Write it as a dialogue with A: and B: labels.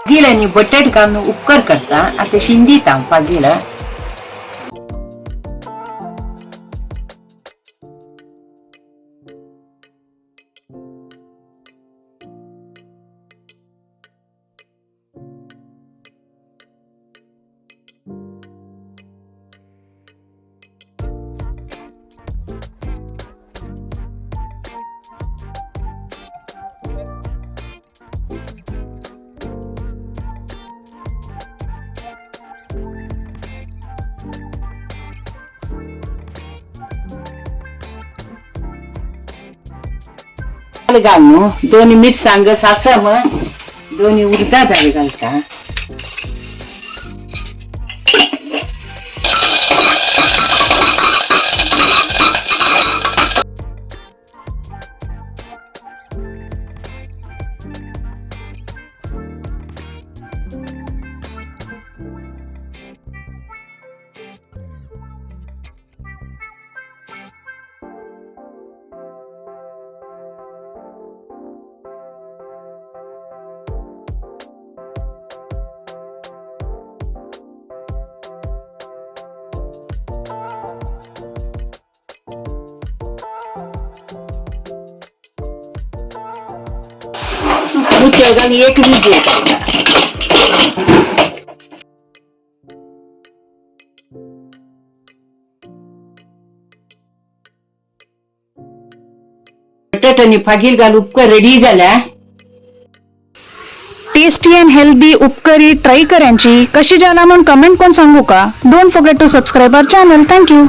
A: फागील आनी बटाट घालून उपकर करता. आतां शिंदीत हांव फागील. घालून दोन मिरसांग सासम दोन उडदा दाळ घालता. उदक घालून एक विजय घालता. बटाट आनी फागील घालून उपकर रेडी जाल्या.
B: टेस्टी अँड हेल्दी उपकरी ट्राय करांची कशी जाला म्हूण कमेंट कोण सांगू का. Don't forget to subscribe our channel. Thank you.